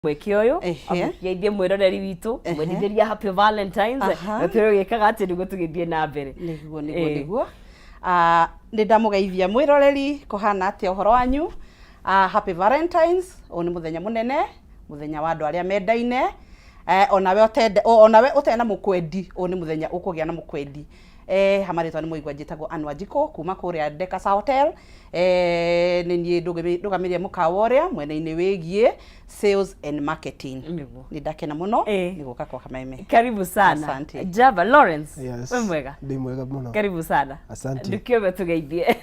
Mweke ũyũ amũgeithie mwĩroreri witũ, mwendithĩria happy Valentines, na twĩre ũgĩkaga atĩ nĩguo tũgĩthiĩ na mbere. Nĩguo. Nĩguo. Ah, nĩ ndamũgeithia mwĩroreri, kũhana atĩa ũhoro wanyu? Ah, happy Valentines. Ũyũ nĩ mũthenya mũnene, mũthenya wa andũ arĩa mendaine. Onawe ũtende, onawe ũtarĩ na mũkwendi, ũyũ nĩ mũthenya ũkũgĩa na mũkwendi. Hamarĩtwa nĩ mũigua, njĩtagwo Ann Wanjikũ kuma kũrĩa Decasa Hotel. Nĩ niĩ ndũgamĩrĩire mũkawa ũrĩa mwena-inĩ wĩgiĩ sales and marketing. Nĩ ndakena mũno nĩ gũka kwa Kameme. Karibu sana. Asante. Java Lawrence. Yes. Wĩ mwega? Ndĩ mwega mũno. Karibu sana. Asante. Ndũkĩome tũgeithie.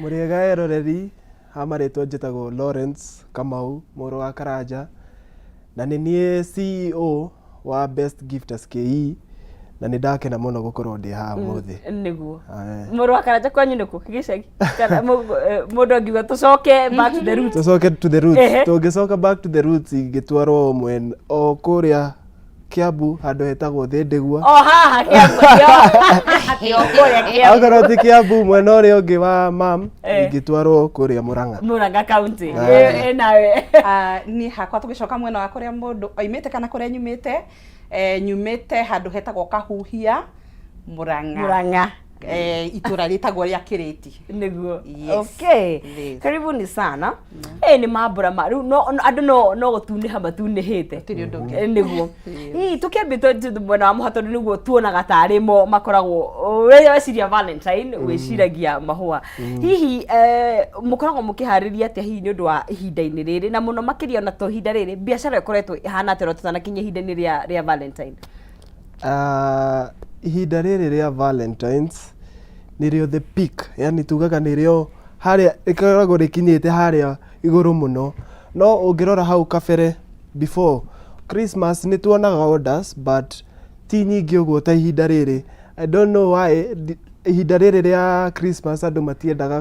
Mũrĩega eroreri, ha marĩtwa njĩtagwo Lawrence Kamau, mũrũ wa Karanja, na nĩ niĩ CEO wa Best Gifters KE, na nĩ ndakena mũno gũkorwo ndĩ haha ũmũthĩ. Nĩguo. Mũrũ wa Karanja, kwanyu nĩkũ gĩcagi? Kana mũndũ angiuga tũcoke back to the roots? Tũcoke to the roots. Tũngĩcoka back to the roots, ingĩtwarwo mwena o kũrĩa Kiambu, handũ hetagwo Thĩndĩgua. O haha Kiambu, ti o kũrĩa Kiambu. Akorwo ti Kiambu, mwena ũrĩa ũngĩ wa mam, ingĩtwarwo kũrĩa Mũrang'a. Murang'a County. Nawe? Ah, niĩ hakwa tũgĩcoka mwena wa kũrĩa mũndũ oimĩte kana kũrĩa nyumĩte, nyumĩte handũ hetagwo Kahuhia, Mũrang'a. Murang'a. Itũra rĩtagwo rĩa Kĩrĩti. Yes. Okay. Karibuni sana. Nĩ mambura ma rĩu no andũ no gũtunĩha matunĩhĩte. Gũtirĩ ũndũ ũngĩ. Nĩguo. Hihi tũkĩambĩte mwena wa mũha, tondũ nĩguo tuonaga tarĩ mo makoragwo rĩrĩa weciria Valentine wĩciragia mahũa. Hihi mũkoragwo mũkĩharĩria atĩa hihi nĩ ũndũ wa ihinda-inĩ rĩrĩ, na mũno makĩria ona to ihinda rĩrĩ, biacara ĩkoretwo ĩhana atĩa ona tũtanakinya ihinda-inĩ rĩa Valentine? Ah, ihinda rĩrĩ rĩa Valentines nĩrĩo the peak, yani tugaga nĩrĩo harĩa rĩkoragwo rĩkinyĩte harĩa igũrũ mũno. No ũngĩrora hau kabere before Christmas, nĩ tuonaga orders but ti nyingĩ ũguo ta ihinda rĩrĩ. I don't know why ihinda rĩrĩ rĩa Christmas andũ matiendaga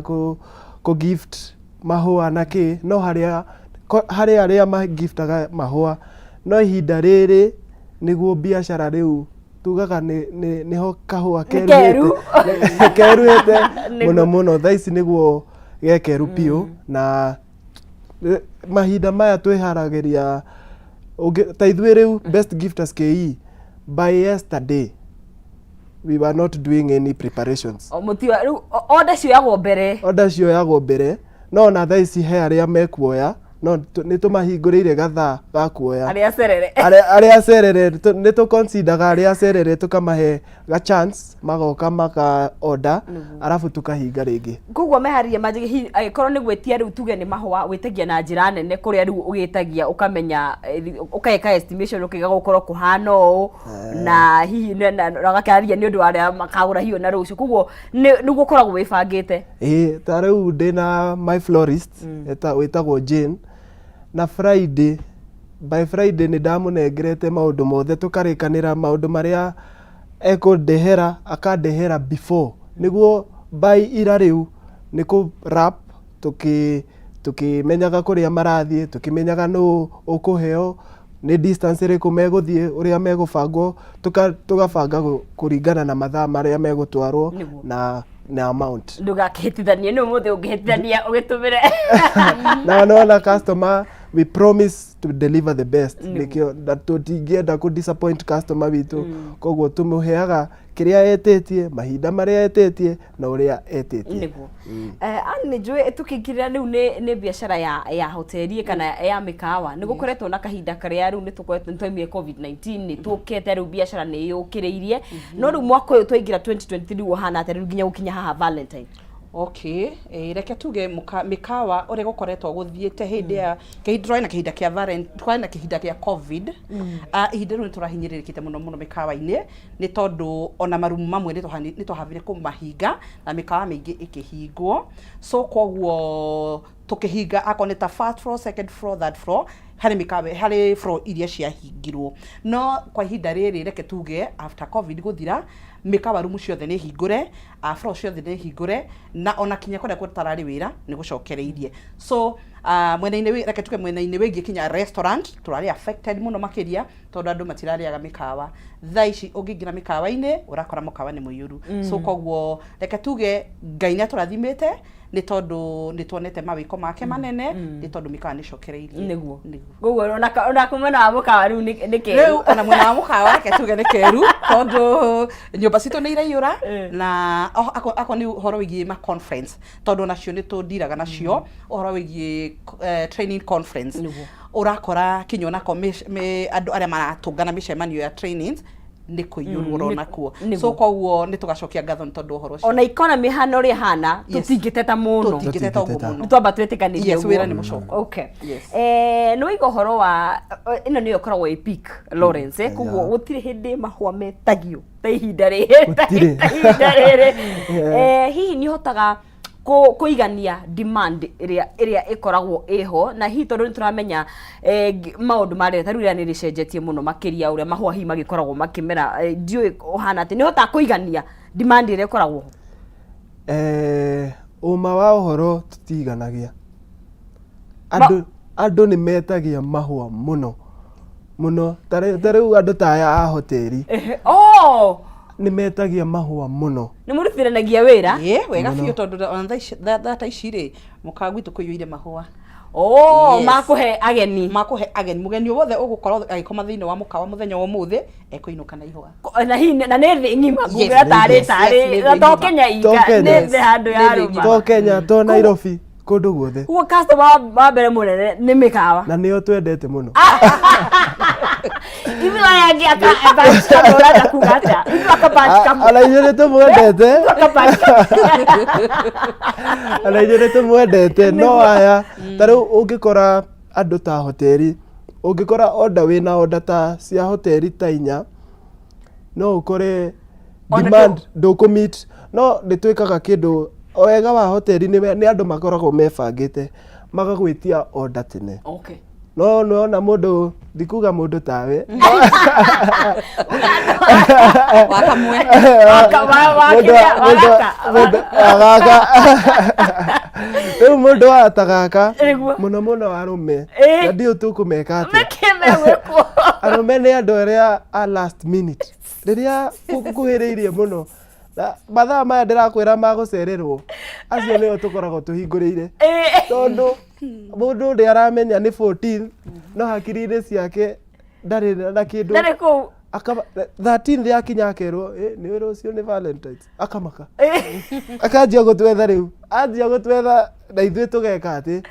kũ gift mahũa na kĩ, no harĩa harĩ arĩa magiftaga mahũa, no ihinda rĩrĩ nĩguo biacara rĩu tugaga nĩho kahũa Nĩ keru. Keruhĩte mũno mũno. Thaa ici nĩguo gekeru biũ, na mahinda maya twĩharagĩria ta ithuĩ rĩu Best Gifters KE, by yesterday we were not doing any preparations. O, mũtiwa rĩu order cioyagwo mbere? Order cioyagwo mbere, no ona thaa ici he arĩa mekuoya, no nĩ tũmahingũrĩire gathaa ga kuoya. Arĩa cerere. Arĩa cerere, nĩ tũconsideraga arĩa cerere, tũkamahe ga chance magoka maka order, arabu tukahinga rĩngĩ. Koguo meharĩria manjagia hihi angĩkorwo nĩ gwĩtia rĩu, tuge nĩ mahũa, wĩtagia na njĩra nene kũrĩa rĩu ũgĩtagia ũkamenya, ũgeka estimation, ũkaiga gũkorwo kũhana ũũ, na hihi na ũgakĩarĩria nĩ ũndũ wa arĩa makagũra hihi ona rũciũ, koguo nĩguo ũkoragwo wĩbangĩte? Ĩĩ, ta rĩu ndĩna my florist wĩtagwo Jane, na Friday, by Friday nĩ ndamũnengerete maũndũ mothe, tũkarĩkanĩra maũndũ marĩa ekũndehera, akandehera before, nĩguo by ira rĩu nĩ kũ wrap, tũkĩmenyaga kũrĩa marathiĩ, tũkĩmenyaga nũ ũkũheo, nĩ distance ĩrĩkũ megũthiĩ, ũrĩa megũbangwo, tũgabanga kũringana na mathaa marĩa megũtwarwo na amount. Ndũgakĩhĩtithanie, nĩ ũmũthĩ ũngĩhĩtithania ũgĩtũmĩre. Na nona customer, we promise to deliver the best. Nĩkĩo na tũtingĩenda kũ disappoint customer witũ, koguo tũmũheaga kĩrĩa etĩtie, mahinda marĩa etĩtie na ũrĩa etĩtie. Nĩguo. Ann, nĩ njũĩ tũkĩingĩrĩra rĩu nĩ biacara ya hoteli kana ya mĩkawa, nĩ gũkoretwo na kahinda karĩa rĩu nĩ tũkoretwo nĩ twaumire COVID-19, nĩ tũkĩte rĩu biacara nĩ yũkĩrĩirie, no rĩu mwaka ũyũ twaingĩra 2023 ũhana atĩa rĩu nginya gũkinya haha Valentine? Okay, reke tuge mĩkawa ũrĩa gũkoretwo gũthiĩte hĩndĩ ya kĩhinda, tũrarĩ na kĩhinda kĩa tũrarĩ na kĩhinda kĩa COVID. Ah, ihinda rĩu nĩ tũrahinyĩrĩrĩkĩte mũno mũno mĩkawa-inĩ, nĩ tondũ ona marumu mamwe nĩ twahavire kũmahinga na mĩkawa mĩingĩ ĩkĩhingwo. So koguo tũkĩhinga akorwo nĩ ta first floor, second floor, third floor, harĩ mĩkawa, harĩ floor iria ciahingirwo. No kwa ihinda rĩrĩ, reke tuge after COVID gũthira, mĩkawa rumu ciothe nĩ hingũre, floor ciothe nĩ hingũre, na ona kinya kũrĩa gũtararĩ wĩra nĩ gũcokereirie. So Mwena-inĩ reke tuge mwena-inĩ wĩgiĩ kinya restaurant tũrarĩ affected mũno makĩria tondũ andũ matirarĩaga mĩkawa. Thaa ici ũngĩingĩra mĩkawa-inĩ ũrakora mũkawa nĩ mũiyũru. So koguo reke tuge Ngai nĩ atũrathimĩte nĩ tondũ nĩ tuonete mawĩko make manene, nĩ tondũ mĩkawa nĩ ĩcokereirie. Nĩguo. Nĩguo. Koguo ona mwena wa mũkawa rĩu nĩ keru. Rĩu ona mwena wa mũkawa reke tuge nĩ keru tondũ nyũmba citũ nĩ iraiyũra. Na ako nĩ ũhoro wĩgiĩ ma conference, tondũ onacio nĩ tũndiraga nacio ũhoro wĩgiĩ training conference. Ũrakora kinya onako andũ arĩa maratũngana mĩcemanio ya trainings nĩ kũiyũrwo ũrona kuo. So koguo nĩ tũgacokia ngatho nĩ tondũ ũhoro ũcio. Ona economy hana ũrĩa ĩhana, tũtingĩteta mũno. Tũtingĩteta ũguo Tũtingĩteta. mũno. Nĩ twamba twĩtĩkanĩrie Yes, ũguo. wĩra nĩ mũcoku. Okay. Yes. Nĩ waiga ũhoro wa ĩno nĩyo ĩkoragwo ĩ peak, Lawrence, koguo gũtirĩ hĩndĩ mahũa metagio ta ihinda rĩrĩ, ta Gũtirĩ. ta ihinda rĩrĩ. Hihi nĩ ũhotaga kũigania demand ĩrĩa ĩkoragwo ĩho, na hihi tondũ nĩ tũramenya maũndũ ma rĩera ta rĩu rĩera nĩ rĩcenjetie mũno makĩria ũrĩa mahũa hihi magĩkoragwo makĩmera, ndiũĩ ũhana atĩ nĩ ũhotaga kũigania demand ĩrĩa ĩkoragwo ho? Ũma wa ũhoro tũtiganagia. Andũ nĩ metagia mahũa mũno mũno, ta rĩu andũ ta aya a hoteri. Oh! Nĩ metagia mahũa mũno. Nĩ mũrutithanagia wĩra? Ĩĩ, wega biũ, tondũ ona thaa ta ici rĩ, mũkawa gwitũ kũiyũire mahũa. Oh, Yes. makũhe ageni. Makũhe ageni. Mũgeni o wothe ũgũkorwo agĩkoma thĩinĩ wa mũkawa mũthenya wa ũmũthĩ ekũinũka na ihũa. Na hihi na nĩ thĩ ng'ima Yes, nguga tarĩ yes, tarĩ yes, nĩ na thĩ to ng'ima. Kenya To ika Kenya. nĩ thĩ handũ Nĩ ya thĩ rũma. ng'ima. To Kenya, to Nairobi, kũndũ guothe. Koguo customer wa mbere mũnene nĩ mĩkawa. Na nĩo twendete mũno. Ithuĩ aya angĩ aka batch kamwe, ũrenda kuga atĩa? Ithuĩ aka batch kamwe. Ona ithuĩ nĩ tũmwendete. Ithuĩ aka batch kamwe. Ona ithuĩ nĩ tũmwendete, no aya ta rĩu ũngĩkora andũ ta hoteri, ũngĩkora order, wĩna order ta cia hoteri ta inya, no ũkore Ona demand ndũkũ meet. No nĩ twĩkaga kĩndũ, wega wa hoteri nĩ andũ makoragwo mebangĩte magagwĩtia order tene. No nĩwona mũndũ, ndikuga mũndũ tawe. Wakamwe. Wa Mũndũ kĩrĩa, wa gaka, mũndũ wa gaka. Rĩu mũndũ wa ta gaka, Nĩguo. mũno mũno arũme, na ndiũĩ tũkũmeka atĩa. Nĩkĩ megwĩkwo? Arũme nĩ andũ arĩa a last minute, rĩrĩa gũkuhĩrĩirie mũno, na mathaa maya ndĩrakwĩra magũcererwo, acio nĩo tũkoragwo tũhingũrĩire, tondũ mũndũ ndĩ aramenya nĩ 14 no hakiri-inĩ ciake ndarĩ na kĩndũ. Ndarĩ kũu. 13th yakinya akerwo, "Nĩ rũciũ nĩ Valentines," akamaka, akanjia gũtwetha. Rĩu anjia gũtwetha na ithuĩ tũgeka atĩ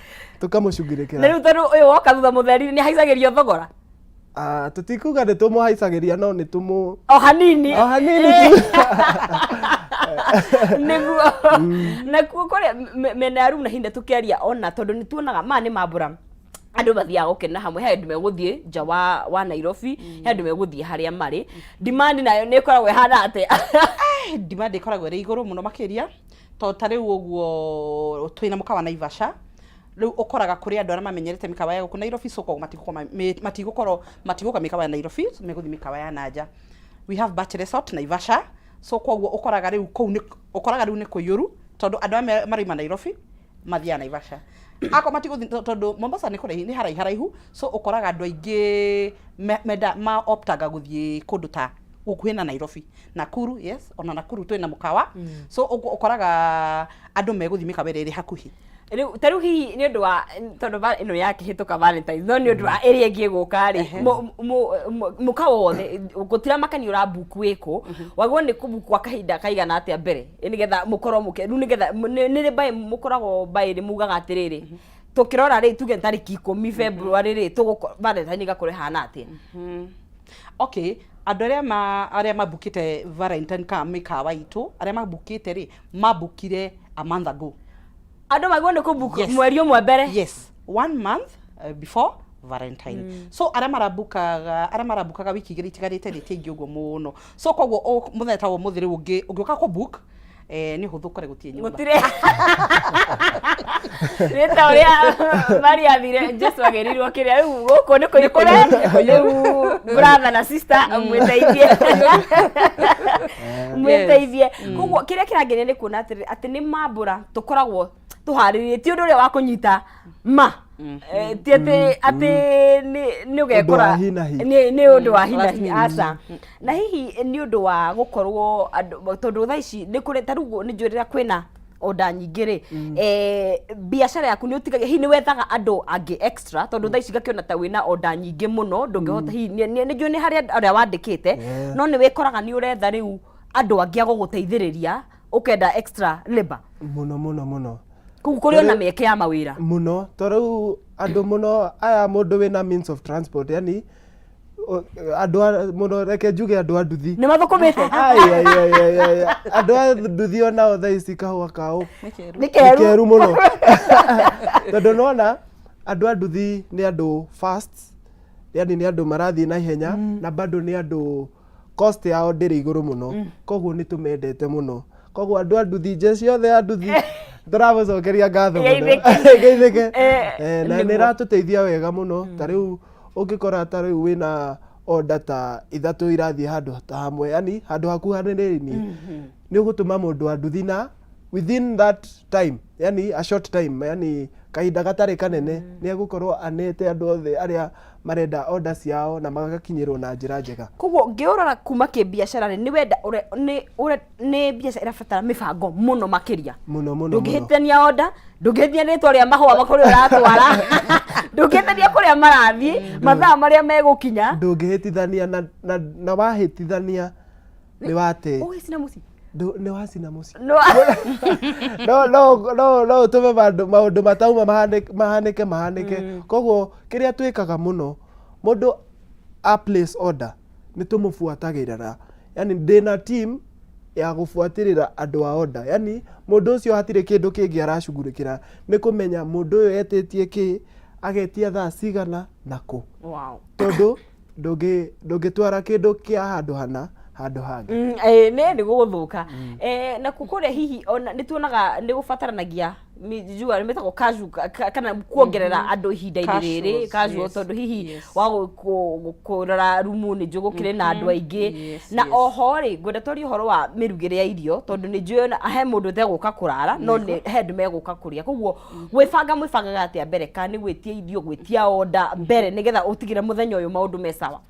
tũkamũcugurĩkĩra. Na rĩu tondũ ũyũ woka thutha mũtheri nĩ haicagĩrio thogora? Ah, tũtikuga nĩ tũmũhaicagĩria, no nĩ tũmũ O hanini. O hanini tu. Nĩguo nakuo kũrĩa mĩena ya rumu na hinda tũkĩaria, ona tondũ nĩ tuonaga maya nĩ mambũra andũ mathiaga gũkena hamwe, he andũ megũthiĩ nja wa Nairobi, he andũ megũthiĩ harĩa marĩ, demand nayo nĩ ĩkoragwo ĩhana atĩa? Demand ĩkoragwo ĩrĩ igũrũ mũno makĩria, tondũ ta rĩu ũguo twĩna mũkawa Naivasha, rĩu ũkoraga kũrĩ andũ arĩa mamenyerete mĩkawa ya gũkũ Nairobi, so koguo matigũkorwo matigũka mĩkawa ya Nairobi, megũthiĩ mĩkawa ya nanja. We have Batch Resort Naivasha, so koguo ũkoraga rĩu kũu nĩ ũkoraga rĩu nĩ kũiyũru, tondũ andũ aya marauma Nairobi mathiaga Naivasha, akorwo matigũthiĩ tondũ Mombasa nĩ kũraihu, nĩ haraihu haraihu, so ũkoraga andũ aingĩ menda ma optaga gũthiĩ kũndũ ta gũkuhĩ na Nairobi, Nakuru. Yes, ona Nakuru twĩna mũkawa, so ũkoraga andũ megũthiĩ mĩkawa ĩrĩa ĩrĩ hakuhĩ. Rĩu ta rĩu hihi nĩ ũndũ wa tondũ ĩno yakĩhĩtũka Valentines, no nĩ ũndũ wa ĩrĩa ĩngĩ ĩgũka rĩ, mũkawa wothe gũtiramakania ũrabuku wĩkũ, wagwo nĩ kũbuku kwa kahinda kaigana atĩa mbere, nĩgetha mũkorwo mũke rĩu, nĩgetha nĩ rĩ mbaĩ mũkoragwo mbaĩ rĩ mugaga atĩrĩrĩ, tũkĩrora rĩ, tuge tarĩki 10 February rĩ, tũgũko Valentine ĩgakorwo ĩhana atĩa? Okay, andũ arĩa mabukĩte Valentine ka mĩkawa itũ, arĩa mabukĩte rĩ, mabukire a month ago. Andũ magwo nĩ kũbuku Yes. mweri ũmwe mbere? Yes, one month before Valentine. So arĩa marabukaga wiki 2 itigarĩte rĩ, ti aingĩ ũguo mũno, so koguo mũthenya ta wa ũmũthĩ rĩu ũngĩũka kũbook, nĩ ũhũthũ ũkore gũtirĩ nyũmba. Gũtirĩ, nĩ ta ũrĩa Maria athire Jesu agĩrirwo kĩrĩa, rĩu gũkũ nĩ kũihũre. Rĩu brother na sister, mwĩteithie, mwĩteithie. Koguo kĩrĩa kĩrangenia nĩ kuona atĩrĩ atĩ nĩ mambũra tũkoragwo tũharĩrĩtie, ti ũndũ ũrĩa wa kũnyita ma. Ti atĩ atĩ nĩ ũgekora Ũndũ wa hi na hi. Nĩ ũndũ wa hi na Last hi, minute. aca. Na hihi nĩ ũndũ wa gũkorwo andũ, tondũ thaa ici nĩ kũrĩ, ta rĩu nĩ njũĩ rĩrĩa kwĩna order nyingĩ rĩ, biacara yaku nĩ ũtigagia, hihi nĩ wethaga andũ angĩ extra, tondũ thaa ici ngakĩona ta wĩna order nyingĩ mũno, ndũngĩhota, hihi nĩ njũĩ nĩ harĩ andũ arĩa wandĩkĩte, no nĩ wĩkoraga nĩ ũretha rĩu andũ angĩ a gũgũteithĩrĩria, ũkenda extra labor? Mũno mũno mũno. Koguo kũrĩ ona mĩeke ya mawĩra. Mũno, to rĩu andũ mũno aya, mũndũ wĩna means of transport, yani andũ mũno, reke njuge andũ a nduthi. Nĩ mathũkũmĩte. Ai, ai, ai, ai, ai, ai. Andũ a nduthi onao thaa ici kahũa kao Nĩ keru. Nĩ nĩ keru. keru mũno, tondũ nona andũ a nduthi nĩ andũ fast, yani nĩ andũ marathiĩ na ihenya, na bado nĩ andũ cost yao ndĩrĩ igũrũ mũno, koguo nĩ tũmendete mũno. Koguo andũ a nduthi, nje ciothe a nduthi, tũramũcokeria ngatho mũno. Geithĩke. Geithĩke. Na nĩ ĩratũteithia wega mũno. Ta rĩu ũngĩkora ta rĩu wĩna order ta ithatũ irathiĩ handũ ta hamwe, yani handũ hakuhanĩrĩirie, nĩ ũgũtũma mũndũ wa nduthi na within that time, yani a short time, yani kahinda gatarĩ kanene, nĩ egũkorwo anete andũ othe arĩa marenda order ciao na magakinyĩrwo na njĩra njega. Koguo ngĩũrora kuma kĩbiacara rĩ, nĩ wenda nĩ nĩ biacara ĩrabatara mĩbango mũno makĩria. Mũno mũno mũno. Ndũngĩhĩtania order, ndũngĩhĩtania rĩtwa rĩa mahũa kũrĩa ũratwara, ndũngĩhĩtania kũrĩa marathiĩ, mathaa marĩa megũkinya. Ndũngĩhĩtithania na wahĩtithania nĩ wate. Ũgĩcina mũciĩ. Nĩ wacina mũciĩ. No. No ũtũme maũndũ matauma mahanĩke mahanĩke. Koguo kĩrĩa twĩkaga mũno, mũndũ a place order nĩ tũmũbuatagĩrĩra, yani ndĩna team ya gũbuatĩrĩra andũ a order, yani mũndũ ũcio hatirĩ kĩndũ kĩngĩ aracugurĩkĩra, nĩ kũmenya mũndũ ũyũ etĩtie kĩ, agetia thaa cigana na kũ. Tondũ ndũngĩtwara kĩndũ kĩa handũ hana handũ hangĩ. Nĩ gũgũthũka. Nakuo kũrĩa hihi ona nĩ tuonaga nĩ gũbataranagia njua nĩ metagwo casual kana kuongerera andũ ihinda-inĩ rĩrĩ. Casuals, casual, yes, tondũ hihi wa kũrora rumu nĩ njũĩ gũkĩrĩ na andũ aingĩ. Na oho rĩ, ngwenda twarie ũhoro wa mĩrugĩre ya irio, tondũ nĩ njũĩ ona he mũndũ ũtegũka kũrara, no nĩ he andũ megũka kũrĩa. Koguo gwĩbanga mwĩbangaga atĩa mbere, kana nĩ gwĩtia irio, gwĩtia order mbere, nĩgetha ũtigĩre mũthenya ũyũ maũndũ me sawa?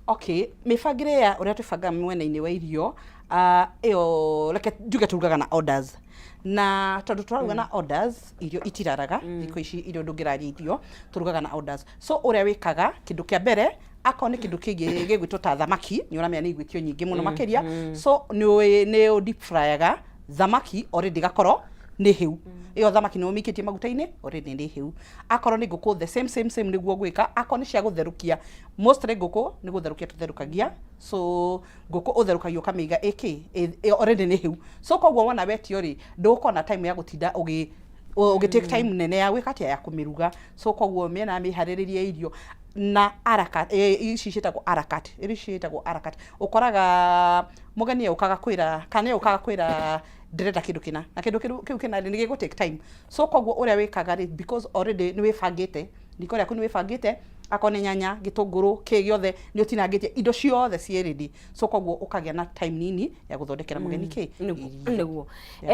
Okay, mĩbangĩre ya ũrĩa twĩbangaga mwena-inĩ wa irio, ĩyo reke njuge tũrugaga na orders, na tondũ tũraruga na orders, irio itiraraga. Thikũ ici irio ndũngĩraria irio, tũrugaga na orders. So ũrĩa wĩkaga, kĩndũ kĩa mbere, akorwo nĩ kĩndũ kĩngĩ gĩgwĩtwo ta thamaki, nĩ ũramenya nĩ igwĩtio nyingĩ mũno makĩria, so nĩ ũ deep fryaga thamaki already, ĩgakorwo nĩ hĩu. Ĩyo thamaki nĩ ũmĩikĩtie maguta-inĩ, already nĩ hĩu. Akorwo nĩ ngũkũ, the same same same nĩguo gwĩka. Akorwo nĩ cia gũtherũkia, mostly ngũkũ nĩ gũtherũkia tũtherũkagia. So ngũkũ ũtherũkagia ũkamĩiga ĩkĩ already nĩ hĩu. So koguo wona wetio rĩ, ndũgũkorwo na time ya gũtinda ũgĩ take time nene ya gwĩka atĩa, ya kũmĩruga. So koguo mĩena ya mĩharĩrĩrie ya irio na a la carte, ici ciĩtagwo a la carte, irio ici ciĩtagwo a la carte, ũkoraga mũgeni ũkaga kwĩra kana nĩ ũkaga kwĩra ndĩrenda kĩndũ kĩna na kĩndũ kĩu kĩna rĩ, nĩ gĩgũ take time. So koguo ũrĩa wĩkaga rĩ, because already nĩ wĩbangĩte riko rĩaku, nĩ wĩbangĩte, akorwo nĩ nyanya, gĩtũngũrũ, kĩ gĩothe nĩ ũtinangĩtie, indo ciothe ciĩ ready. So koguo ũkagĩa na time nini ya gũthondekera mũgeni kĩ irio. Nĩguo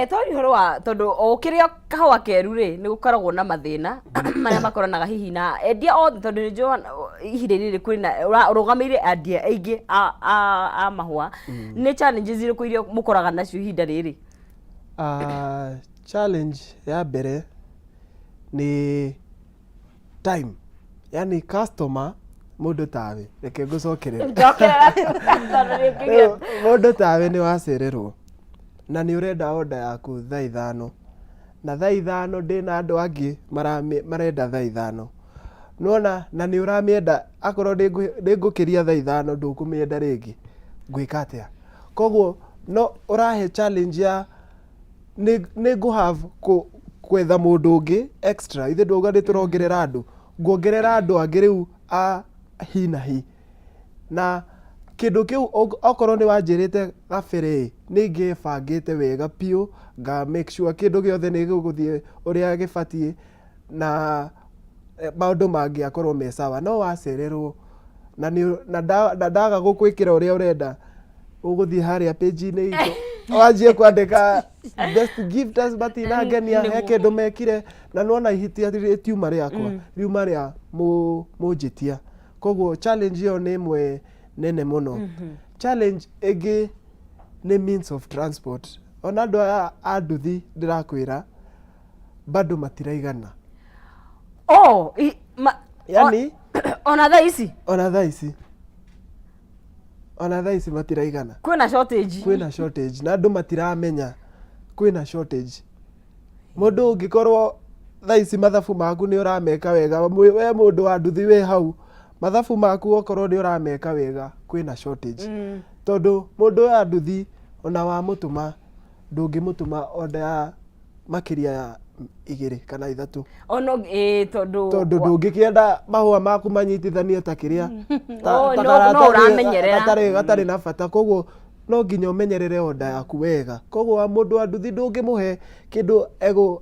twaria ũhoro wa, tondũ o ũkĩrĩa kahũa keru rĩ, nĩ gũkoragwo na mathĩna marĩa makoranaga hihi na endia othe, tondũ nĩ njũĩ ihinda rĩrĩ kwĩna ũrũgamĩire endia aingĩ a mahũa. Nĩ challenges irĩkũ iria mũkoraga nacio ihinda rĩrĩ? Challenge ya mbere nĩ time, yani customer, mũndũ tawe, reke ngũcokerere. Njokerera, tondũ nĩ ngĩgĩa- Rĩu, mũndũ tawe nĩ wacererwo na nĩ ũrenda order yaku thaa 5, na thaa 5 ndĩna andũ angĩ marenda thaa 5, nona na nĩ ũramĩenda, akorwo ndĩngũkĩria thaa 5 ndũkũmĩenda rĩngĩ, ngwĩka atĩa? Koguo no ũrahe challenge ya nĩ ngũ have gwetha mũndũ ũngĩ extra. Ithe ndauga nĩ tũrongerera andũ, nguongerera andũ angĩ rĩu a hi na hi, na kĩndũ kĩu okorwo nĩ wanjĩrĩte gabere ĩ, nĩ ingĩbangĩte wega biũ, nga make sure kĩndũ gĩothe nĩ gĩgũthiĩ ũrĩa gĩbatiĩ na maũndũ mangĩakorwo me sawa. No wacererwo na nĩ na ndaga gũkwĩkĩra ũrĩa ũrenda, ũgũthiĩ harĩa page-inĩ itũ Wanjie kwandĩka best gifters matinangenia, he Nĩguo. kĩndũ mekire na nĩwona ihĩtia rĩtiuma rĩakwa, riuma rĩa mũnjĩtia. Koguo challenge ĩyo nĩ ĩmwe nene mũno. Challenge ĩngĩ nĩ means of transport. Ona andũ aya a nduthi ndĩrakwĩra bado matiraigana. Oh, Yani ona thaa ici? Ona thaa ici, ona thaa ici matiraigana. Kwĩna shortage? Kwĩna shortage na andũ matiramenya kwĩna shortage. Mũndũ ũngĩkorwo thaa ici mathabu maku nĩ ũrameka wega, we mũndũ wa nduthi wĩ hau, mathabu maku okorwo nĩ ũrameka wega, kwĩna shortage. Tondũ mũndũ wa nduthi ona wamũtũma, ndũngĩmũtũma order ya makĩria ya igĩrĩ kana ithatũ. Ono ĩ tondũ Tondũ ndũngĩkĩenda mahũa maku manyitithanio ta kĩrĩa Oh, ta no karatathi ũramenyerera. gatarĩ na bata. Koguo no nginya ũmenyerere order yaku wega. Koguo wa mũndũ wa nduthi ndũngĩmũhe kĩndũ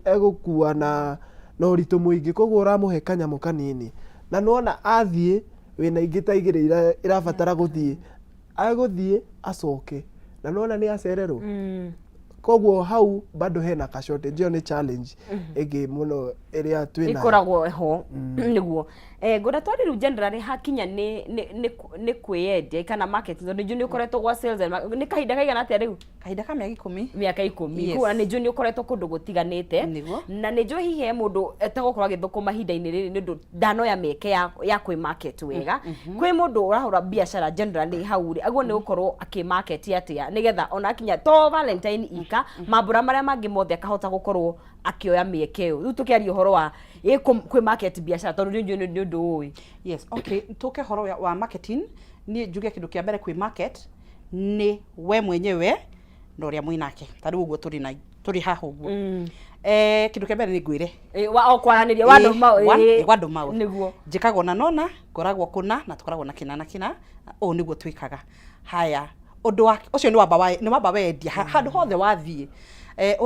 egũkua na ũritũ mũingĩ, koguo ũramũhe kanyamũ kanini na nĩwona athiĩ wĩna ingĩ ta igĩrĩ irabatara gũthiĩ, agũthiĩ acoke na nĩwona nĩ acererwo. Koguo hau bado hena ka shortage. Ĩyo nĩ challenge ĩngĩ mũno ĩrĩa twĩnayo. Ĩkoragwo ho nĩguo. Ngwenda twari rĩu generally hakinya nĩ kwĩyendia kana marketing, tondũ nĩ njũĩ nĩ ũkoretwo gwa sales and nĩ kahinda kaigana atĩa rĩu? Kahinda ka mĩaka 10. Mĩaka 10. Yes. Koguo na nĩ njũĩ nĩ ũkoretwo kũndũ gũtiganĩte. Nĩguo. Na nĩ njũĩ hihi he mũndũ etagũkorwo agĩthũkũma ihinda-inĩ rĩrĩ nĩ ũndũ ndanoya mĩeke ya kwĩ market wega. Kwĩ mũndũ ũrahũra biacara generally hau rĩ, agwo nĩ gũkorwo akĩ market atĩa nĩgetha ona akinya to Valentine ika mambũra marĩa mangĩ mothe akahota gũkorwo akĩoya mĩeke ĩyo? Rĩu tũkĩaria ũhoro wa kwĩ market biacara, tondũ nĩ njũĩ nĩ ũndũ ũĩ. Yes, okay, tũke horo wa marketing. Niĩ njuge kĩndũ kĩa mbere kwĩ market nĩ we mwenyewe na ũrĩa mwĩnake. Ta rĩu ũguo tũrĩ na tũrĩ haha ũguo, kĩndũ kĩa mbere nĩ ngwĩre. Wa o kwaranĩria word of mouth. Word of mouth. Njĩkagwo na nona ngoragwo kũna na tũkoragwo na kĩna na kĩna, ũũ nĩguo twĩkaga. Haya, ũndũ wa ũcio nĩ wamba nĩ wamba wendia handũ hothe wathiĩ.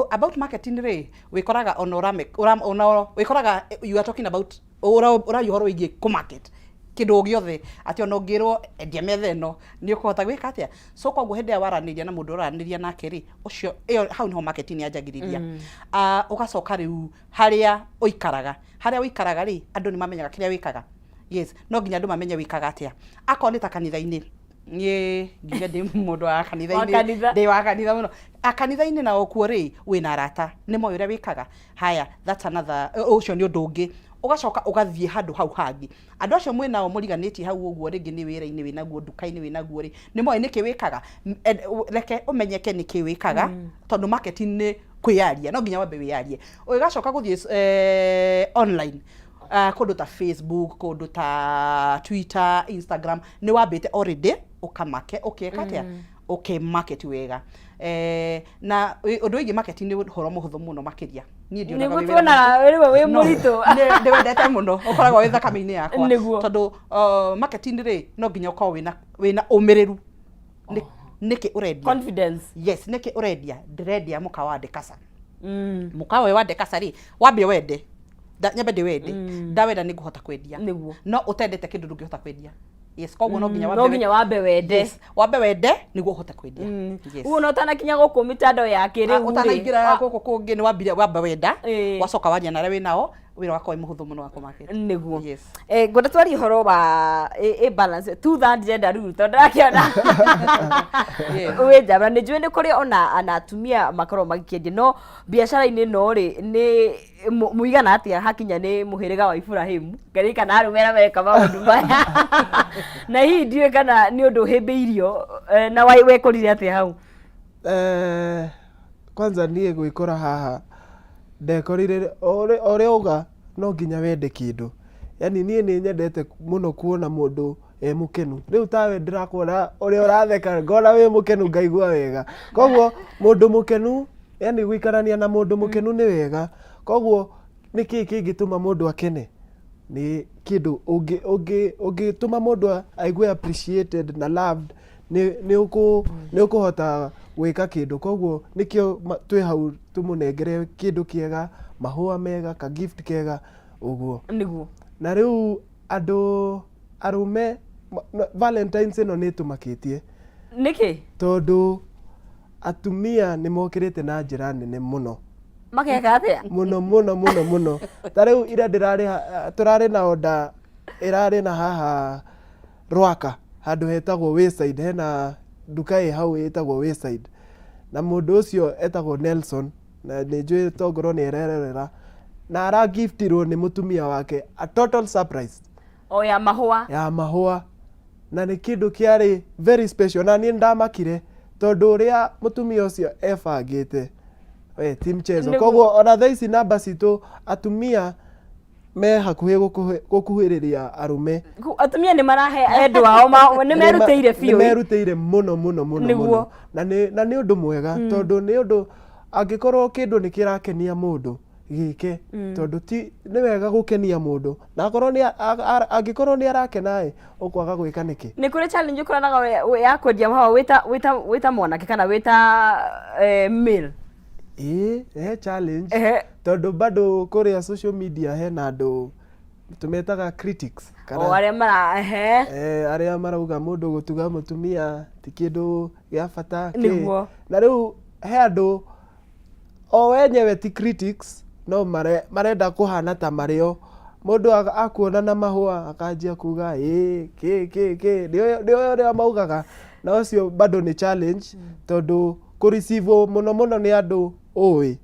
About marketing rĩ, wĩkoraga ona ũrame ona wĩkoraga you are talking about ũraria ũhoro wĩgiĩ kũ market kĩndũ o gĩothe, atĩ ona ũngĩrwo endia metha ĩno nĩ ũkũhota gwĩka atĩa. So koguo hĩndĩ ĩrĩa waranĩria na mũndũ ũraranĩria nake rĩ, ũcio ĩyo hau nĩho marketing yanjagĩrĩria. Ah, ũgacoka rĩu harĩa ũikaraga, harĩa ũikaraga rĩ, andũ nĩ mamenyaga kĩrĩa wĩkaga. Yes, no nginya andũ mamenye wĩkaga atĩa. Akorwo nĩ ta kanitha-inĩ, niĩ ngiuge ndĩ mũndũ wa kanitha-inĩ. Kanitha. Ndĩ wa kanitha mũno. Kanitha-inĩ nao kuo rĩ, wĩna arata nĩ moĩ ũrĩa wĩkaga. Haya, that's another, ũcio nĩ ũndũ ũngĩ. Ũgacoka ũgathiĩ handũ hau hangĩ, andũ acio mwĩ nao mũriganĩtie hau ũguo, rĩngĩ nĩ wĩra-inĩ wĩnaguo, nduka-inĩ wĩnaguo rĩ, nĩ moĩ nĩkĩ wĩkaga. Reke ũmenyeke nĩkĩ wĩkaga, tondũ marketing nĩ kwĩyaria, no nginya wambe wĩyarie. Ũgacoka gũthiĩ online, kũndũ ta Facebook, kũndũ ta Twitter, Instagram, nĩ wambĩte already ũkamake ũkeka atĩa, ũkĩ-market wega. Na ũndũ wĩgiĩ marketing nĩ ũhoro mũhũthũ mũno makĩria. Niĩ ndionaga Nĩguo wĩ wĩra tuonaga rĩmwe wĩ No, mũritũ. Ndĩwendete mũno, ũkoragwo wĩ thakame-inĩ yakwa. Tondũ marketing rĩ, no nginya ũkorwo wĩna ũmĩrĩru. Nĩkĩ ũrendia? Confidence. Yes, nĩkĩ ũrendia? Ndĩrendia mũkawa wa Ndekasa. Mũkawa ũyũ wa Ndekasa rĩ, wambe wende. Nyambe ndĩwende. Ndawenda nĩ ngũhota kwendia. No ũtendete kĩndũ ndũngĩhota kwendia. Yes, koguo no nginya wambe No nginya wambe wende. Yes, wambe wende nĩguo ũhote kwendia. Yes. Ũguo na ũtanakinya gũkũ mitandao ya kĩrĩu rĩ, Ũtanaingĩra gũkũ kũngĩ nĩ wambire wamba wenda, wacoka waria na arĩa wĩ nao, wĩra wakwa wĩ mũhũthũ mũno wa kũ-market. Nĩguo. Yes. Ngwenda twarie ũhoro wa ĩ balance two third gender rule, tondũ ndĩrakĩona wĩ njamba. Nĩ njũĩ nĩ kũrĩ ona atumia makoragwo magĩkĩendia, no biacara-inĩ ĩno rĩ, nĩ mũigana atĩa hakinya nĩ mũhĩrĩga wa Iburahĩmu ngarĩ kana arũme arĩa mareka maũndũ maya, na hihi ndiũĩ kana nĩ ũndũ ũhĩmbĩirio, na wekorire atĩa hau? Kwanza niĩ gwĩkora haha ndekorire ũrĩa uga no nginya wende kĩndũ. Yani niĩ nĩ nyendete mũno kuona mũndũ e mũkenu. Rĩu tawe ndĩrakuona ũrĩa ũratheka, ngona wĩ mũkenu, ngaigua wega. Koguo mũndũ mũkenu, yani gũikarania na mũndũ mũkenu nĩ wega. Koguo nĩkĩ kĩngĩtũma mũndũ akene? Nĩ kĩndũ ũngĩtũma mũndũ aigue appreciated na loved, nĩ ũkũhota gwĩka kĩndũ. Koguo nĩkĩo twĩ hau tũmũnengere kĩndũ kĩega, mahũa mega, ka gift kega ũguo. Na rĩu andũ arũme, Valentines ĩno nĩ ĩtũmakĩtie. Nĩkĩ? Tondũ Atumia nĩ mokĩrĩte na njĩra nene mũno. Mageka atĩa? Mũno mũno mũno mũno. Ta rĩu ira ndĩrarĩ tũrarĩ na order ĩrarĩ na haha Rwaka handũ hetagwo Wayside, hena nduka ĩ hau ĩtagwo Wayside. Na mũndũ ũcio etagwo Nelson na nĩ njũĩ tongorwo nĩ arerorera na aragiftirwo nĩ mũtumia wake a total surprise. O ya mahũa. Ya mahũa. Na nĩ kĩndũ kĩarĩ very special na niĩ ndamakire tondũ ũrĩa mũtumia ũcio ebangĩte we ti mchezo. Koguo ona thaa ici namba citũ atumia me hakuhĩ gũkuhĩrĩria arũme. Atumia nĩ marahe endwa ao nĩ merutĩire biũ. Nĩ merutĩire mũno mũno mũno mũno. Na nĩ ũndũ mwega tondũ nĩ ũndũ angĩkorwo kĩndũ nĩ kĩrakenia mũndũ gĩke tondũ ti nĩ wega gũkenia mũndũ na akorwo nĩ angĩkorwo nĩ arakena ĩ ũkwaga gwĩka nĩkĩ? Nĩ kũrĩ challenge ũkoranaga ya kwendia mahũa wĩta mwanake kana wĩta male? Ĩĩ he challenge tondũ bado kũrĩa social media hena andũ tũmetaga critics kana o arĩa mara ehe arĩa marauga mũndũ gũtuga mũtumia ti kĩndũ gĩa bata kĩ. Nĩguo. Na rĩu he andũ o wenyewe ti critics no marenda kũhana ta marĩ o. Mũndũ akuona na mahũa akanjia kuga ĩĩ kĩ kĩ kĩ nĩũĩ ũrĩa maugaga na ũcio bado nĩ challenge tondũ kũ receive mũno mũno nĩ andũ ũĩ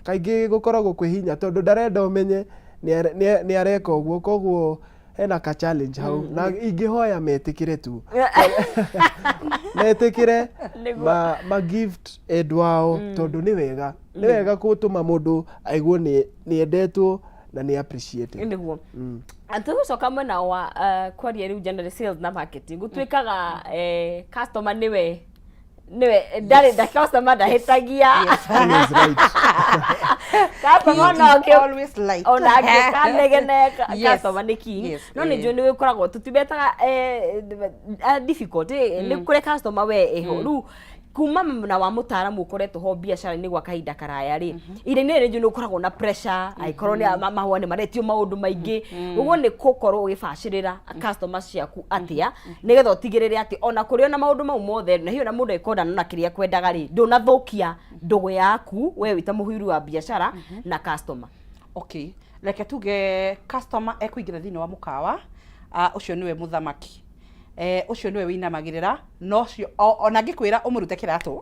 kaingĩ gũkoragwo kwĩ hinya tondũ ndarenda ũmenye nĩ areka ũguo koguo hena ka challenge hau na ingĩhoya metĩkĩre tu metĩkĩre ma gift endwa ao tondũ nĩ wega nĩ wega gũtũma mũndũ aiguo nĩ endetwo na nĩ appreciated. Nĩguo tũgũcoka mwena wa kwaria rĩu general sales na marketing gũtuĩkaga customer nĩwe nĩwe ndarĩ nda customer ndahĩtagia. Always right. Customer ona Always right. Ona angĩkanegene customer nĩ king. No nĩ njũĩ nĩ gũkoragwo tũtimetaga difficult nĩ kũrĩ customer we ĩho rĩu kuma na wa mũtaaramu ũkoretwo ho biacara-inĩ gwa kahinda karaya rĩ ihinda-inĩ rĩrĩ nĩ ũkoragwo na pressure angĩkorwo nĩ mahũa nĩ maretio maũndũ maingĩ ũguo nĩ gũkorwo ũgĩbacĩrĩra customer ciaku atĩa nĩgetha ũtigĩrĩre atĩ ona kũrĩ ona maũndũ mau mothe na hihi ona mũndũ angĩkorwo ndanona kĩrĩa ekwendaga rĩ ndũnathũkia ndũgũ yaku we wĩ ta mũhuri wa biacara na customer. Okay, reke tuge customer ekũingĩra thĩinĩ wa mũkawa ũcio nĩwe mũthamaki. Ũcio nĩwe wĩinamagĩrĩra na ũcio ona angĩkwĩra ũmũrute kĩratũ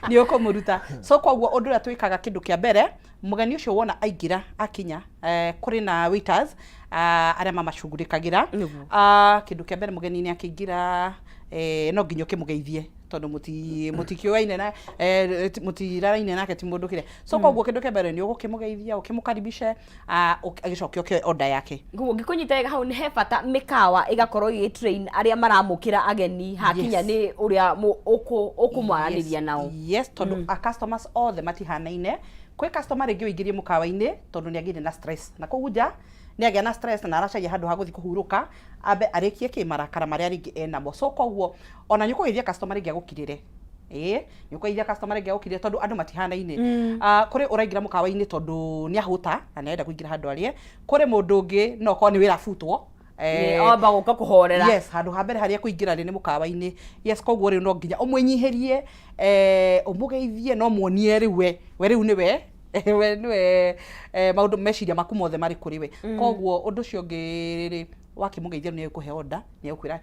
nĩ ũkũmũruta. So koguo ũndũ ũrĩa twĩkaga kĩndũ kĩa mbere mũgeni ũcio wona aingĩra akinya kũrĩ na waiters arĩa mamacugurĩkagĩra. Kĩndũ kĩa mbere mũgeni nĩ akĩingĩra no nginya ũkĩmũgeithie tondũ mũtikĩũaine na mũtiraraine nake ti mũndũ kĩrĩa. So koguo kĩndũ kĩa mbere nĩ ũgũkĩmũgeithia ũkĩmũkaribishe agĩcoke ũkĩoe order yake. Nguo ngĩkũnyita wega hau nĩ he bata mĩkawa ĩgakorwo ĩgĩ train arĩa maramũkĩra ageni hakinya nĩ ũrĩa ũkũmaranĩria nao. Yes, tondũ a customers othe matihanaine. Kwĩ customer rĩngĩ ũingĩrie mũkawa-inĩ tondũ nĩ agĩire na stress na kũu nja nĩ agĩa na stress na aracaria handũ ha gũthiĩ kũhurũka ambe arĩkie kĩ marakara marĩa rĩngĩ enamo. So koguo ona nĩ ũkũgeithia customer rĩngĩ agũkirĩre. Ĩĩ nĩ ũkũgeithia customer rĩngĩ agũkirĩre tondũ andũ matihanaine. Kũrĩ ũraingĩra mũkawa-inĩ tondũ nĩ ahũta na nĩ arenda kũingĩra handũ arĩe. Kũrĩ mũndũ ũngĩ no okorwo nĩ wĩra abutwo Amba gũka kũhorera. Yes, handũ ha mbere harĩa kũingĩra rĩ nĩ mũkawa-inĩ. Yes, koguo rĩu no nginya ũmwĩnyihĩrie ũmũgeithie no muonie rĩu we we rĩu nĩwe we nĩwe maũndũ meciria maku mothe marĩ kũrĩ we. Koguo ũndũ ũcio ũngĩ rĩ wakĩmũgeithia nĩ egũkũhe order nĩ egũkwĩra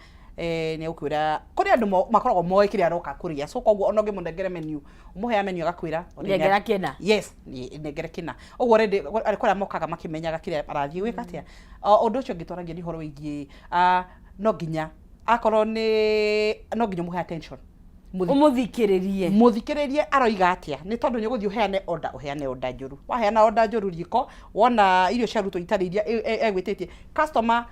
nĩ egũkwĩra kũrĩ andũ makoragwo moĩ kĩrĩa aroka kũrĩa. So koguo ona ũngĩmũnengere menu ũmũheaga menu agakwĩra Nengera kĩna. Yes, nengere kĩna. Ũguo already kũrĩa mokaga makĩmenyaga kĩrĩa marathiĩ gwĩka atĩa. Ũndũ ũcio ũngĩ twaragia nĩ ũhoro wĩgiĩ no nginya akorwo nĩ no nginya ũmũhe attention. Ũmũthikĩrĩrie. Mũthikĩrĩrie aroiga atĩa nĩ tondũ nĩ ũgũthiĩ ũheane order ũheane order njũru. Waheana order njũru riko wona irio ciarutwo itarĩ iria egwĩtĩtie customer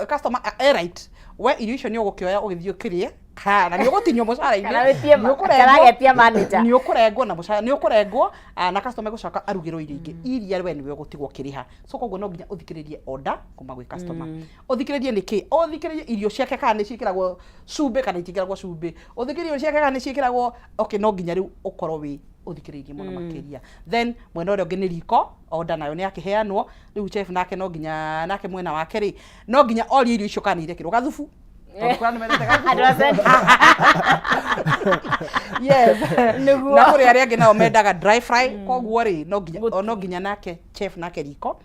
customer e right we irio icio nĩ ũgũkĩoya ũgĩthiĩ ũkĩrĩe kana nĩ ũgũtinio mũcara-inĩ Kana wĩtie kana agetia manager. Nĩ ũkũrengwo na mũcara nĩ ũkũrengwo na customer gũcoka arugĩrwo irio ingĩ iria we nĩwe ũgũtigwo ũkĩrĩha. So koguo no nginya ũthikĩrĩrie order kuma gwĩ customer. Ũthikĩrĩrie nĩkĩ? Ũthikĩrĩrie irio ciake kana nĩ ciĩkĩragwo cumbĩ kana itiĩkĩragwo cumbĩ. Ũthikĩrĩrie irio ciake kana nĩ ciĩkĩragwo okay no nginya rĩu ũkorwo wĩ ũthikĩrĩirie mũno makĩria. Then mwena ũrĩa ũngĩ nĩ riko order nayo nĩ yakĩheanwo rĩu chef nake no nginya nake mwena wake rĩ no nginya orie irio icio kana nĩ irekĩrwo gathubu. Tondũ kũrĩ andũ mendete gathubu. Andũ a central. Yes. Nĩguo. Na kũrĩ arĩa angĩ nao mendaga dry fry, koguo rĩ no nginya o no nginya nake chef nake riko.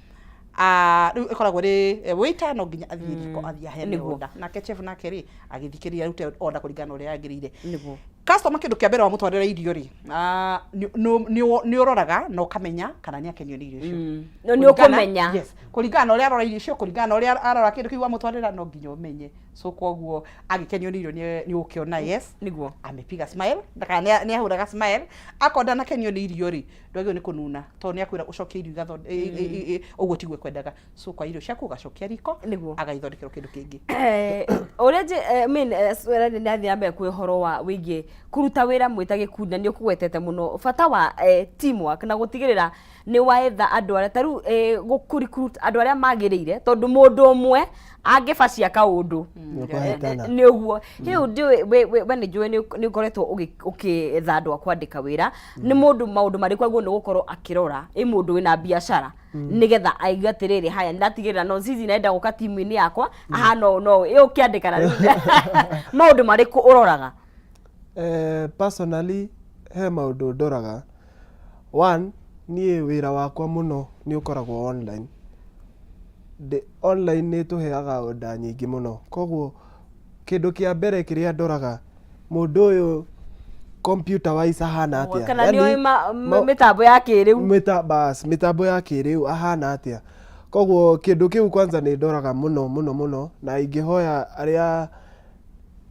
Ah, rĩu ĩkoragwo ĩrĩ waiter no nginya athiĩ riko athiĩ aheane Nĩguo. order. Nake chef nake rĩ agĩthikĩrĩria arute order kũringana na ũrĩa yagĩrĩire. Nĩguo. Customer kĩndũ kĩa mbere wamũtwarĩra irio rĩ, ah, nĩ ũroraga na ũkamenya kana nĩ akenio nĩ irio icio. No nĩ ũkũmenya. Yes, kũringana na ũrĩa arora irio icio, kũringana na ũrĩa arora kĩndũ kĩu wamũtwarĩra, no nginya ũmenye. So koguo agĩkenio nĩ irio nĩ ũkĩona yes. Nĩguo. Amepiga smile, kana nĩ ahũraga smile. Akorwo ndanakenio nĩ irio rĩ, ndwagĩrĩirwo nĩ kũnuna tondũ nĩ akwĩra ũcokie irio ũguo tiguo ekwendaga. So kwa irio ciaku ũgacokia riko. Nĩguo. Agaithondekerwo kĩndũ kĩngĩ. Ũrĩa I mean, nĩ ndathiĩ na mbere kwĩ ũhoro wa wĩgiĩ kũruta wĩra mwĩ ta gĩkundi na nĩ ũkũgwetete mũno bata wa teamwork na gũtigĩrĩra nĩ waetha andũ arĩa ta rĩu gũ recruit andũ arĩa magĩrĩire, tondũ mũndũ ũmwe angĩbacia kaũndũ Nĩ ũkũhĩtana. Nĩ ũguo rĩu ndiũĩ we nĩ njũĩ nĩ ũkoretwo ũkĩetha andũ a kwandĩka wĩra, nĩ mũndũ maũndũ marĩkũ agĩrĩirwo nĩ gũkorwo akĩrora ĩ mũndũ wĩna biacara nĩgetha aigue atĩrĩrĩ, haya, nĩndatigĩrĩra no Zizi naenda gũka timu-inĩ yakwa ahana ũũ no ũũ, ĩ ũkĩandĩkana rĩu maũndũ marĩkũ ũroraga? Personally he maũndũ ndoraga. One, niĩ wĩra wakwa mũno nĩ ũkoragwo online. Online nĩ ĩtũheaga order nyingĩ mũno, koguo kĩndũ kĩa mbere kĩrĩa ndoraga, mũndũ ũyũ computer wise ahana atĩa. Kana nĩ Yani, ũĩ mĩtambo ya kĩrĩu. Bas, mĩtambo ya kĩrĩu ahana atĩa. Koguo kĩndũ kĩu kwanza nĩ ndoraga mũno mũno mũno, na ingĩhoya arĩa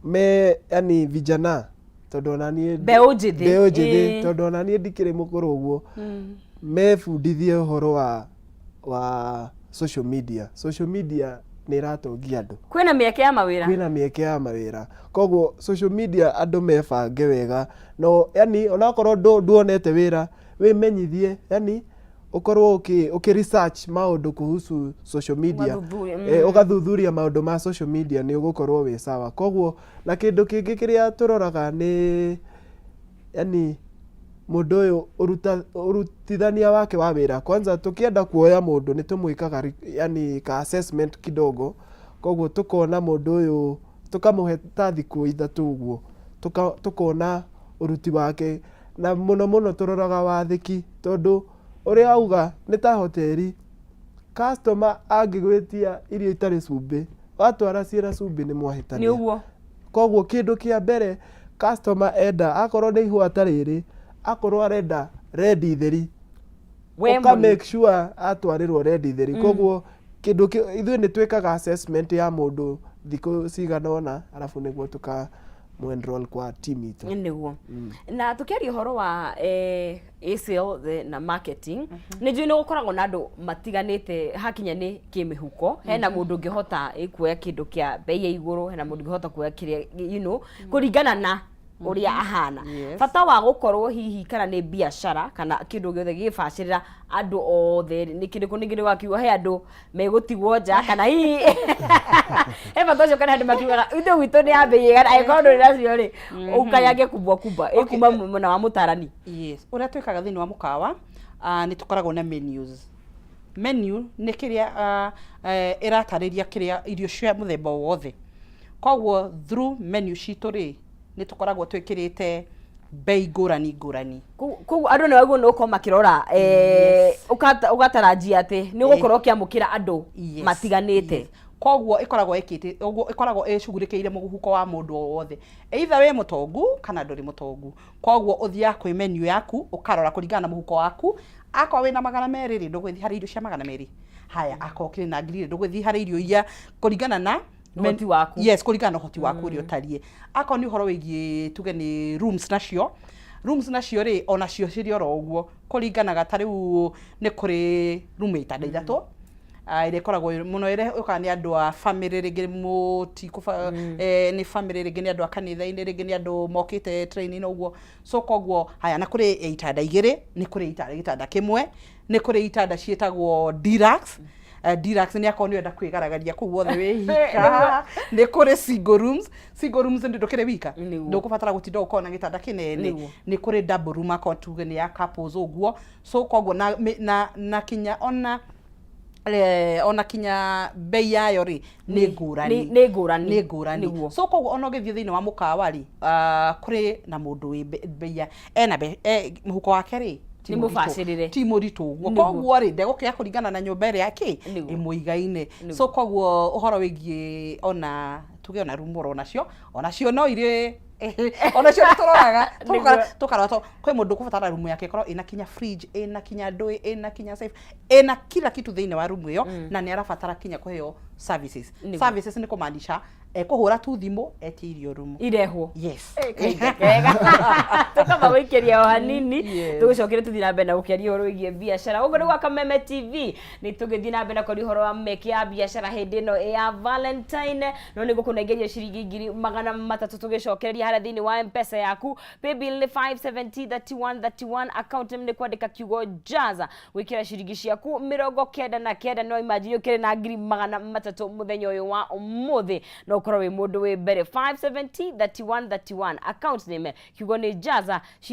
me yani vijana, tondũ ona niĩ Mbeũ njĩthĩ. Mbeũ njĩthĩ, Ĩĩ. tondũ ona niĩ ndikĩrĩ mũkũrũ ũguo, mebundithie ũhoro wa social media. Social media nĩ ĩratongia andũ. Kwĩna mĩeke ya mawĩra. Kwĩna mĩeke ya mawĩra, koguo social media andũ mebange wega no yani onakorwo nduonete wĩra, wĩmenyithie, yani ũkorwo ũkĩ research maũndũ kuhusu social media. Ũgathuthuria. Ũgathuthuria maũndũ ma social media, nĩ ũgũkorwo wĩ sawa. Koguo na kĩndũ kĩngĩ kĩrĩa tũroraga nĩ yani mũndũ ũyũ ũrutithania wake wa wĩra. Kwanza tũkĩenda kuoya mũndũ nĩ tũmwĩkaga yani ka assessment kidogo, koguo tũkona mũndũ ũyũ, tũkamũhe ta thikũ 3 ũguo, tũkona ũruti wake, na mũno mũno tũroraga wathĩki, tondũ ũrĩa auga nĩ ta hoteri, customer angĩgwĩtia irio itarĩ cumbĩ, watwara ciĩna cumbĩ, nĩ mwahĩtania. Nĩ ũguo. Koguo kĩndũ kĩa mbere customer enda, akorwo nĩ ihũa ta rĩrĩ, akorwo arenda red theri, We ũka make sure atwarĩrwo red theri. Koguo kĩndũ ithuĩ nĩ twĩkaga assessment ya mũndũ thikũ cigana ũna, arabu nĩguo tũka enroll kwa team itũ. Nĩguo. Na tũkĩaria ũhoro wa sales na marketing, nĩ njũĩ nĩ gũkoragwo na andũ matiganĩte hakinya nĩ kĩmĩhuko. Hena mũndũ ũngĩhota kuoya kĩndũ kĩa bei ya igũrũ, hena mũndũ ũngĩhota kuoya kĩrĩa kũringana na ũrĩa ahana. Bata wa gũkorwo hihi kana nĩ biacara kana kĩndũ gĩothe gĩgĩbacĩrĩra andũ othe nĩ kĩrĩkũ? Ningĩ nĩ wakiuga he andũ megũtigwo nja, kana hihi he bata ũcio, kana andũ makiugaga ithuĩ gwitũ nĩ ya bei ĩgana, angĩkorwo ndũrĩ nacio rĩ, ũkanyange kubwa kubwa ĩ kuma mwena wa mũtarani? Yes, ũrĩa twĩkaga thĩinĩ wa mũkawa, nĩ tũkoragwo na menus. Menu nĩ kĩrĩa ĩratarĩria kĩrĩa irio cia mũthemba o wothe. Koguo through menu citũ rĩ, nĩ tũkoragwo twĩkĩrĩte bei ngũrani ngũrani. Koguo andũ nĩ wagĩrĩirwo nĩ gũkorwo makĩrora ũgatarajia atĩ nĩ ũgũkorwo ũkĩamũkĩra andũ matiganĩte. Yes. Koguo ĩkoragwo ĩkĩte ũguo, ĩkoragwo ĩcugurĩkĩire mũhuko wa mũndũ o wothe, either wĩ mũtongu kana ndũrĩ mũtongu. Koguo ũthiaga kwĩ menu yaku, ũkarora kũringana na mũhuko waku. Akorwo wĩna 200 rĩ, ndũgũthiĩ harĩ irio cia 200. Haya, akorwo ũkĩrĩ na 1000 rĩ, ndũgũthiĩ harĩ irio iria kũringana na ũhoti waku. Yes, kũringana na ũhoti waku ũrĩa ũtariĩ. Akorwo nĩ ũhoro wĩgiĩ tuge nĩ rooms, nacio rooms nacio rĩ, onacio cirĩ oro ũguo, kũringanaga. Ta rĩu nĩ kũrĩ room ya itanda ithatũ, ĩrĩa ĩkoragwo mũno ĩrĩa yũkaga nĩ andũ a family, rĩngĩ mũtikũba nĩ family, rĩngĩ nĩ andũ a kanitha-inĩ, rĩngĩ nĩ andũ mokĩte training ũguo. So koguo haya, na kũrĩ ya itanda igĩrĩ, nĩ kũrĩ gĩtanda kĩmwe, nĩ kũrĩ itanda ciĩtagwo deluxe. Deluxe nĩ akorwo nĩ ũrenda kwĩgaragaria kũu wothe wĩ ika. Nĩ kũrĩ single rooms. Single rooms nĩ ndũkĩrĩ wika, ndũkũbatara gũtinda ũkorwo na gĩtanda kĩnene. Nĩ kũrĩ double room, akorwo tuge nĩ ya couples ũguo. So koguo na kinya ona Ona kinya bei yayo rĩ nĩ ngũrani. Nĩ ngũrani. Nĩ ngũrani. So koguo ona ũgĩthiĩ thĩinĩ wa mũkawa rĩ, kũrĩ na mũndũ wĩ bei ya ena mũhuko wake rĩ ti Nĩ mũritũ. Mũbacĩrĩre. Ti mũritũ ũguo. Koguo rĩ, ndegũkĩoya kũringana na nyũmba ĩrĩa kĩ ĩmũigaine. So koguo ũhoro wĩgiĩ ona tuge ona rumu oro nacio, onacio no irĩ, onacio nĩ tũroraga. Tũkarora to kwĩ mũndũ ũkũbatara rumu yake ĩkorwo ĩna kinya fridge, ĩna kinya ndũĩ, ĩna kinya safe, ĩna kila kitu thĩinĩ wa rumu ĩyo, na nĩ arabatara kinya kũheo services. Services nĩ kũmaanisha ekũhũra tu thimũ etie irio rumu. Irehwo. Yes. Kahinda kega tũkamba gũikĩria o hanini. Tũgũcokere tũthiĩ na mbere na gũkĩaria ũhoro wĩgiĩ biacara. Gũkũ nĩ gwa Kameme TV, nĩ tũgĩthiĩ na mbere na kwaria ũhoro wa mĩeke ya biacara hĩndĩ ĩno ya Valentine. No nĩ ngũkũnengeria ciringi 300,000 tũgĩcokereria harĩa thĩinĩ wa M-Pesa yaku. Paybill nĩ 570 31 31, account name nĩ kwandĩka kiugo Jaza, gwĩkĩra ciringi ciaku 99. No imagine ũkĩrĩ na 300,000 mũthenya ũyũ wa ũmũthĩ, no ũkorwo wĩ mũndũ wĩ mbere. 570 31 31, account name kiugo nĩ Jaza.